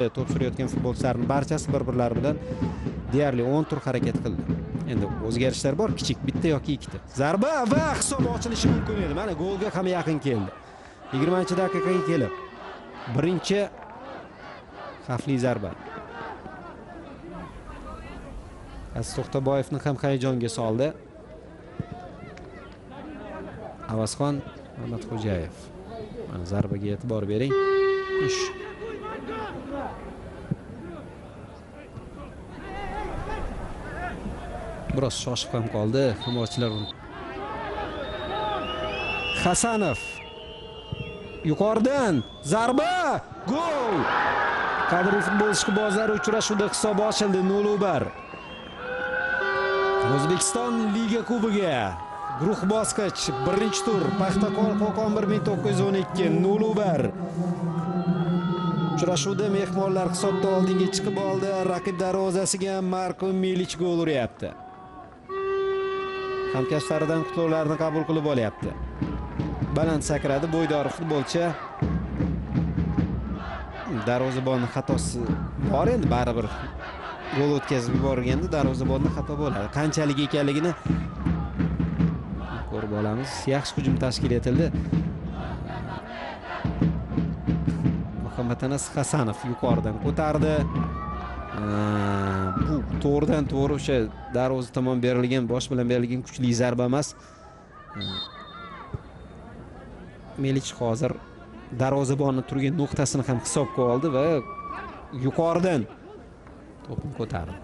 To'p surayotgan futbolchilarning barchasi bir-birlari bilan deyarli 10 tur harakat qildi. Endi o'zgarishlar bor, kichik bitta yoki ikkita. Zarba va hisob ochilishi mumkin edi. Mana golga ham yaqin keldi. 20-daqiqaga kelib birinchi xavfli zarba. Aziz To'xtaboyevni ham hayajonga soldi. Avazxon Mamatxo'jayev. Mana zarbaga e'tibor bering. Ish. Biroz shoshib ham qoldi himoyachilar. Hasanov yuqoridan zarba, gol! Qadrli futbol ishqibozlari, uchrashuvda hisob ochildi 0-1. O'zbekiston Liga Kubogi guruh bosqich birinchi tur Paxtakor Qo'qon 1912 0-1. Uchrashuvda mehmonlar hisobda oldinga chiqib oldi. Raqib darvozasiga Marko Milich gol uryapti. Hamkasblaridan qutlovlarni qabul qilib olyapti. Baland sakradi bo'ydor futbolchi. Darvozabonning xatosi bor endi, baribir gol o'tkazib yuborganda darvozabonning xato bo'ladi. Qanchalik ekanligini ko'rib olamiz. Yaxshi hujum tashkil etildi. Muhammad Anas Hasanov yuqoridan ko'tardi. Bu to'g'ridan to'g'ri o'sha darvoza tomon berilgan, bosh bilan berilgan kuchli zarba emas. Melich hozir darvozabonni turgan nuqtasini ham hisobga oldi va yuqoridan to'pni ko'tardi.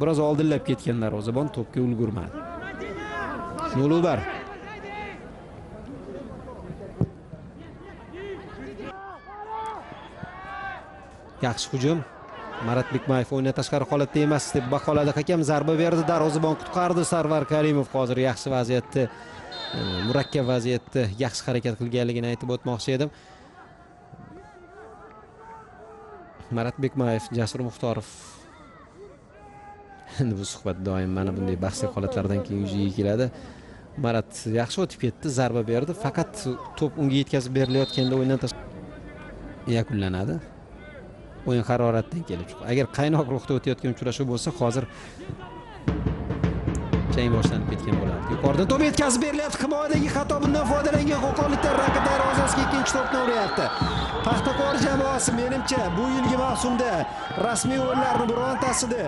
Biroz oldinlab ketgan darvozabon to'pga ulgurmadi. 0-1. Yaxshi hujum. Marat Bikmayev o'yindan tashqari holatda emas deb baholadi hakam. Zarba berdi, darvozabon qutqardi. Sarvar Karimov hozir yaxshi vaziyatda, murakkab vaziyatda yaxshi harakat qilganligini aytib o'tmoqchi edim. Marat Bikmayev, Jasur Muxtorov. Endi bu suhbat doim mana bunday bahsli holatlardan keyin yuzaga keladi. Marat yaxshi o'tib ketdi, zarba berdi, faqat to'p unga yetkazib berilayotganda o'yindan tashqari yakunlanadi. O'yin haroratdan kelib chiqdi. Agar qaynoq ruhda o'tayotgan uchrashuv bo'lsa, hozir jang boshlanib ketgan bo'lardi. Yuqoridan to'p yetkazib berilyapti. Himoyadagi xato, bundan foydalangan qo'qonliklar raqib darvozasiga ikkinchi to'pni uryapti. Paxtakor jamoasi menimcha bu yilgi mavsumda rasmiy o'yinlarni birontasida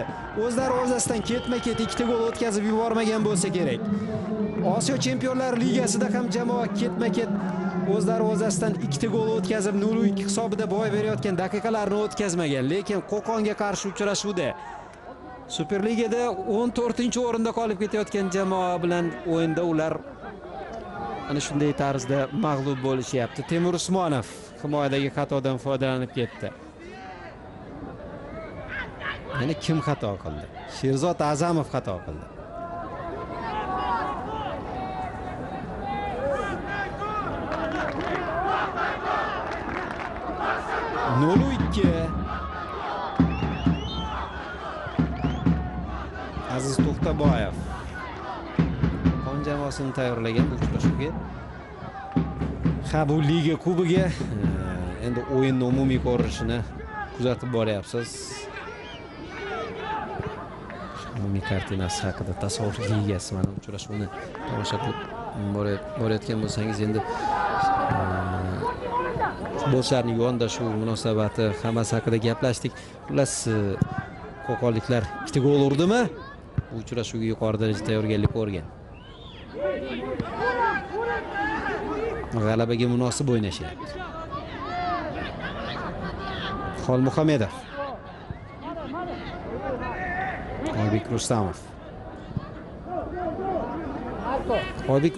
o'z darvozasidan ketma-ket ikkita gol o'tkazib yubormagan bo'lsa kerak. Osiyo Chempionlar Ligasida ham jamoa ketma-ket o'z darvozasidan ikkita gol o'tkazib 0-2 hisobida boy berayotgan daqiqalarni o'tkazmagan. Lekin Qo'qonga qarshi uchrashuvda Superligada 14-o'rinda qolib ketayotgan jamoa bilan o'yinda ular ana shunday tarzda mag'lub bo'lishyapti. Temur Usmonov himoyadagi xatodan foydalanib ketdi. Yana kim xato qildi? Sherzod Azamov xato qildi. 0-2. Aziz To'xtaboyev Qo'qon jamoasini tayyorlagan bu uchrashuvga. Ha, bu Liga Kubogi endi o'yinning umumiy ko'rinishini kuzatib boryapsiz. Umumiy kartinasi haqida tasavvurga egasiz. Mana uchrashuvni tomosha qilib borayotgan bo'lsangiz, endi futbolchilarning yondashuv munosabati hammasi haqida gaplashdik. Xullas, qo'qonliklar ikkita gol urdimi? Bu uchrashuvga yuqori darajada tayyorgarlik ko'rgan. G'alabaga munosib o'ynashyapti. Xolmuhamedov. Oybek Rustamov. Oybek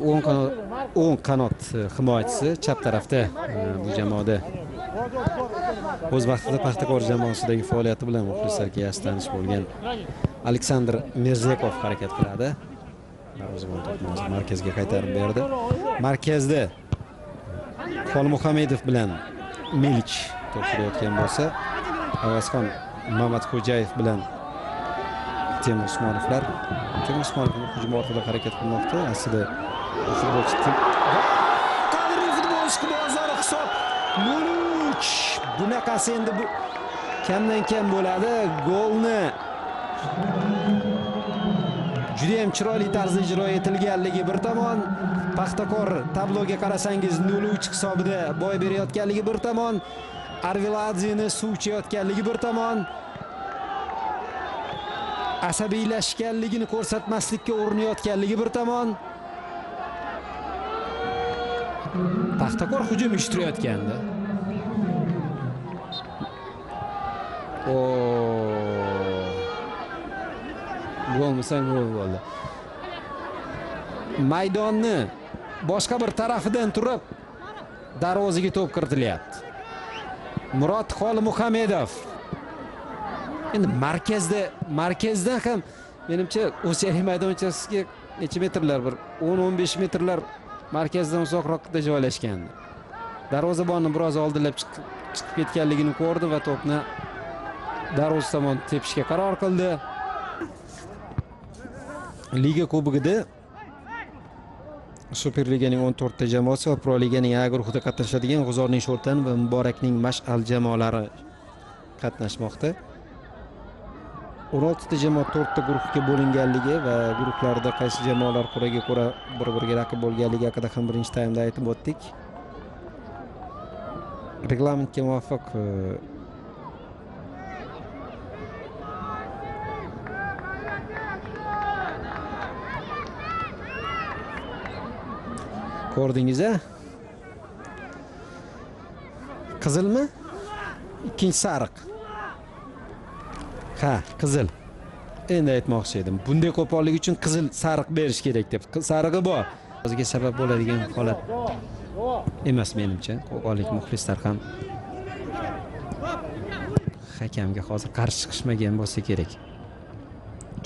o'ng qanot himoyachisi, chap tarafda bu jamoada o'z vaqtida Paxtakor jamoasidagi faoliyati bilan muxlislarga yaxshi tanish bo'lgan Aleksandr Mirzekov harakat qiladi. Darvozabon to'pni hozir markazga qaytarib berdi. Markazda Xolmuhamedov bilan Milich to'p surayotgan bo'lsa, Avazxon Mamatxo'jayev bilan Temur Usmonovlar. Temur Usmonov hujum ortida harakat qilmoqda. Aslida futbolchi qadrli futbol ishqibozlari, hisob 0-3. Bunaqasi endi bu Kamdan kam bo'ladi. Golni juda ham chiroyli tarzda ijro etilganligi bir tomon, Paxtakor tabloga qarasangiz 0-3 hisobida boy berayotganligi bir tomon, Arveladzeni suv ichayotganligi bir tomon, asabiylashganligini ko'rsatmaslikka urinayotganligi bir tomon. Paxtakor hujum uyushtirayotgandi. Golmisan, gol bo'ldi. Maydonni boshqa bir tarafidan turib darvozaga to'p kiritilyapti. Murod Xolmuhamedov. Endi markazdan ham menimcha o'z yarim maydonchasiga necha metrlar, bir 10-15 metrlar markazdan uzoqroqda joylashgandi. Darvozabonni biroz oldinlab chiqib ketganligini ko'rdi va to'pni darvoza tomon tepishga qaror qildi. Liga Kubogida Superliganing 14 ta jamoasi va Pro Liganing A guruhida qatnashadigan G'uzorning Sho'rtan va Muborakning Mash'al jamoalari qatnashmoqda. 16 ta jamoa 4 ta guruhga bo'linganligi va guruhlarda qaysi jamoalar qur'aga ko'ra bir-biriga raqib bo'lganligi haqida ham birinchi taymda aytib o'tdik. Reglamentga muvofiq ko'rdingiz a? Qizilmi? Ikkinchi sariq. Ha, qizil. Endi aytmoqchi edim. Bunday qo'pollik uchun qizil sariq berish kerak deb. Sarig'i bor. O'ziga sabab bo'ladigan holat emas menimcha. Qo'pollik muxlislar ham hakamga hozir qarshi chiqishmagan bo'lsa kerak.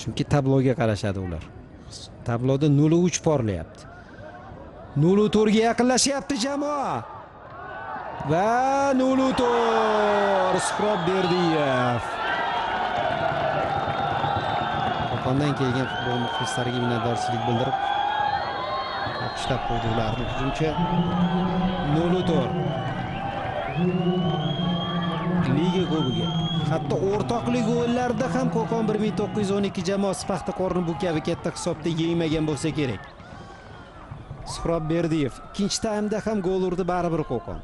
Chunki tabloga qarashadi ular. Tabloda 0-3 porlayapti. 0-4 ga yaqinlashyapti jamoa. Va 0-4 Suhrob Berdiyev. Qo'qondan kelgan futbol muxlislariga minnatdorchilik bildirib, olqishlab qo'ydi ularni hujumchi. 0-4. Liga Kubogi. Hatto o'rtoqlik o'yinlarida ham Qo'qon 1912 jamoasi Paxtakorni bu kabi katta hisobda yengmagan bo'lsa kerak. Suhrob Berdiyev ikkinchi taymda ham gol urdi baribir Qo'qon.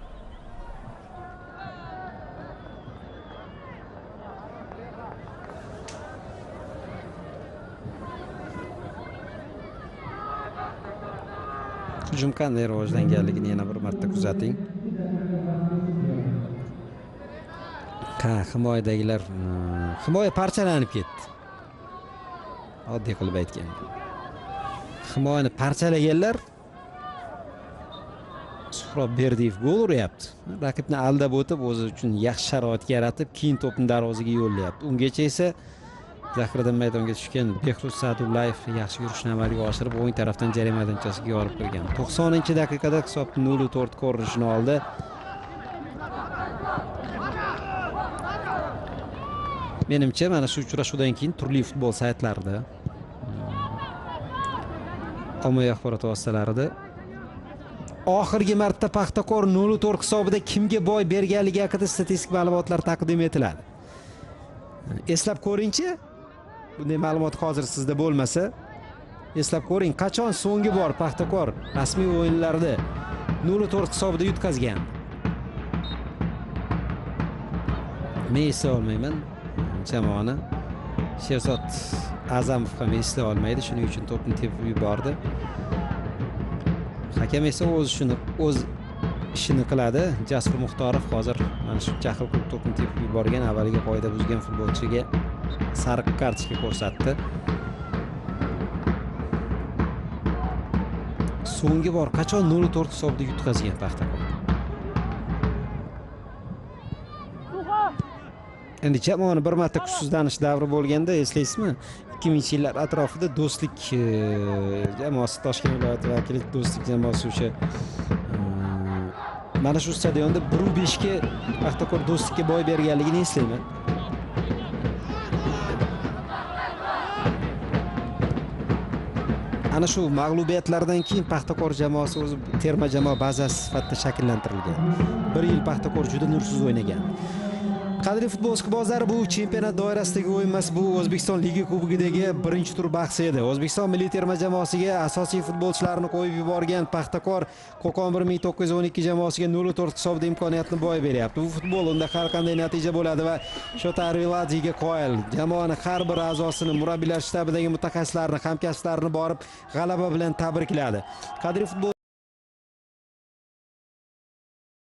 Hujum qanday rivojlanganligini yana bir marta kuzating. Ha, himoyadagilar himoya parchalanib ketdi. Oddiy qilib aytganda. Himoyani parchalaganlar Suhrob Berdiyev gol uryapti. Raqibni aldab o'tib, o'zi uchun yaxshi sharoit yaratib, keyin to'pni darvozaga yo'llayapti. Ungacha esa zaxiradan maydonga tushgan Behruz Sa'dullayev yaxshi yurishni amalga oshirib, o'ng tarafdan jarima maydonchasiga yorib kirgan. 90-daqiqada hisob 0-4 ko'rinishini oldi. Menimcha mana shu uchrashuvdan keyin turli futbol saytlarida, ommaviy axborot vositalarida oxirgi marta Paxtakor 0-4 hisobida kimga boy berganligi haqida statistik ma'lumotlar taqdim etiladi. Eslab ko'ringchi, bunday ma'lumot hozir sizda bo'lmasa, eslab ko'ring, qachon so'nggi bor Paxtakor rasmiy o'yinlarda 0-4 hisobida yutqazgan. Men eslay olmayman jamoani. Sherzod Azamov ham eslay olmaydi, shuning uchun to'pni tepib yubordi. Hakam esa o'z ishini qiladi. Jasur Muxtorov hozir mana shu jahl qilib to'pni tepib yuborgan, avvaliga qoida buzgan futbolchiga sariq kartochka ko'rsatdi. So'nggi bor qachon 0-4 hisobida yutqazgan Paxtakor? Endi jamoani bir marta kuchsizlanish davri bo'lganda eslaysizmi? 2000-yillar atrofida Do'stlik jamoasi, Toshkent viloyati vakili Do'stlik jamoasi o'sha mana shu stadionda 1-5 ga Paxtakor Do'stlikka boy berganligini eslayman. Ana shu mag'lubiyatlardan keyin Paxtakor jamoasi o'zi terma jamoa bazasi sifatida shakllantirilgan. Bir yil Paxtakor juda nursiz o'ynagan. Qadrli futbol ishqibozlari, bu chempionat doirasidagi o'yin emas, bu O'zbekiston Liga Kubogidagi birinchi tur bahsi edi. O'zbekiston milliy terma jamoasiga asosiy futbolchilarni qo'yib yuborgan Paxtakor Qo'qon 1912 jamoasiga 0-4 hisobida imkoniyatni boy beryapti. Bu futbol, unda har qanday natija bo'ladi va Shota Arveladzega qoyil. Jamoani har bir a'zosini, murabbiylar shtabidagi mutaxassislarni, hamkasblarini borib g'alaba bilan tabrikladi. Qadrli futbol